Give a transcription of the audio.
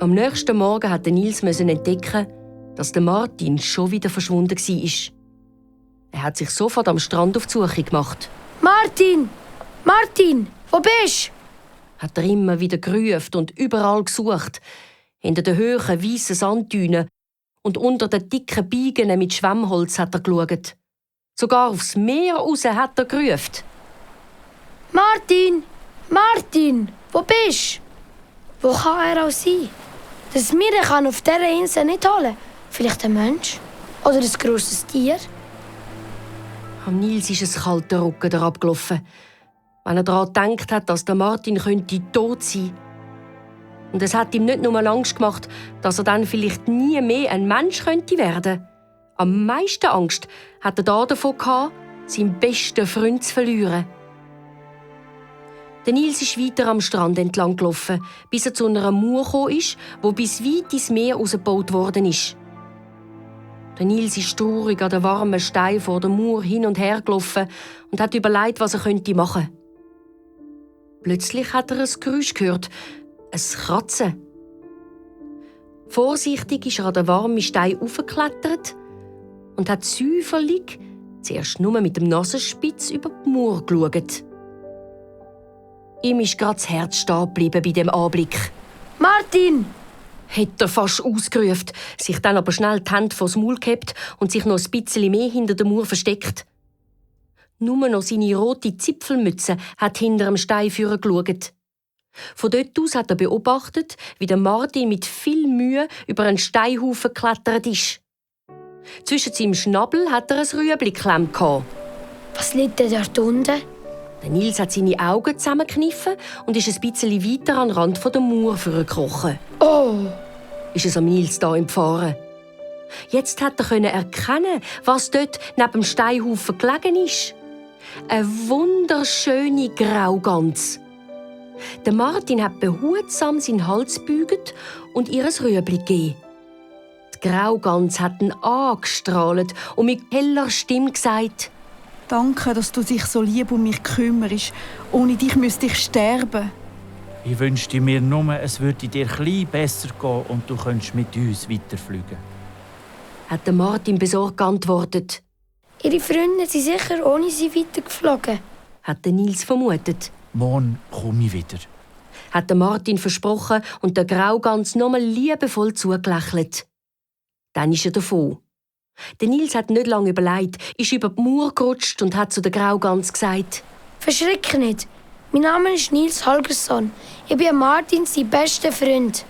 Am nächsten Morgen musste Nils entdecken, dass der Martin schon wieder verschwunden war. Er hat sich sofort am Strand auf die Suche gemacht. Martin! Martin! Wo bist du? Hat er immer wieder gerufen und überall gesucht. Hinter den hohen, weißen Sanddünen und unter den dicken Biegen mit Schwemmholz hat er geschaut. Sogar aufs Meer raus hat er gerufen. Martin! Martin! Wo bist du? Wo kann er auch sein? Das Meer kann auf dieser Insel nicht holen. Vielleicht ein Mensch? Oder ein grosses Tier? Am Nils ist es kalter Rücken herabgelaufen, wenn er daran gedacht hat, dass der Martin tot sein könnte. Und es hat ihm nicht nur Angst gemacht, dass er dann vielleicht nie mehr ein Mensch könnte werden. Am meisten Angst hat er davon gehabt, seinen besten Freund zu verlieren. Der Nils ist weiter am Strand entlang gelaufen, bis er zu einer Mauer gekommen ist, die bis weit ins Meer ausgebaut worden ist. Der Nils ist traurig an den warmen Stein vor der Mauer hin und her gelaufen und hat überlegt, was er machen könnte. Plötzlich hat er ein Geräusch gehört, ein Kratzen. Vorsichtig ist er an den warmen Stein aufgeklettert und hat säuferlich zuerst nur mit dem Nasenspitz über die Mauer geschaut. Ihm ist gerade das Herz stehen geblieben bei dem Anblick. Martin! Hat er fast ausgerufen, sich dann aber schnell die Hände vors Maul gehabt und sich noch ein bisschen mehr hinter der Mauer versteckt. Nur noch seine rote Zipfelmütze hat hinter dem Stein geschaut. Von dort aus hat er beobachtet, wie der Martin mit viel Mühe über einen Steinhaufen geklettert ist. Zwischen seinem Schnabel hat er ein Rüebli geklemmt. Was liegt denn dort unten? Der Nils hat seine Augen zusammengekniffen und ist ein bisschen weiter an den Rand der Mauer vorgekrochen. Oh! Ist es am Nils da empfahren. Jetzt hat er erkennen, was dort neben dem Steinhaufen gelegen ist. Eine wunderschöne Graugans. Der Martin hat behutsam seinen Hals gebeugt und ihr ein Rüebli gegeben. Die Graugans hat ihn angestrahlt und mit heller Stimme gesagt: Danke, dass du dich so lieb um mich kümmerst. Ohne dich müsste ich sterben. Ich wünschte mir nur, es würde dir etwas besser gehen und du könntest mit uns weiterfliegen. Hat der Martin besorgt geantwortet. Ihre Freunde sind sicher ohne sie weitergeflogen. Hat der Nils vermutet. Morgen komme ich wieder. Hat der Martin versprochen und der Graugans nochmal liebevoll zugelächelt. Dann ist er davon. Der Nils hat nicht lange überlegt, ist über die Mauer gerutscht und hat zu der Graugans gesagt: Verschreck nicht. Mein Name ist Nils Holgersson. Ich bin Martin, sein bester Freund.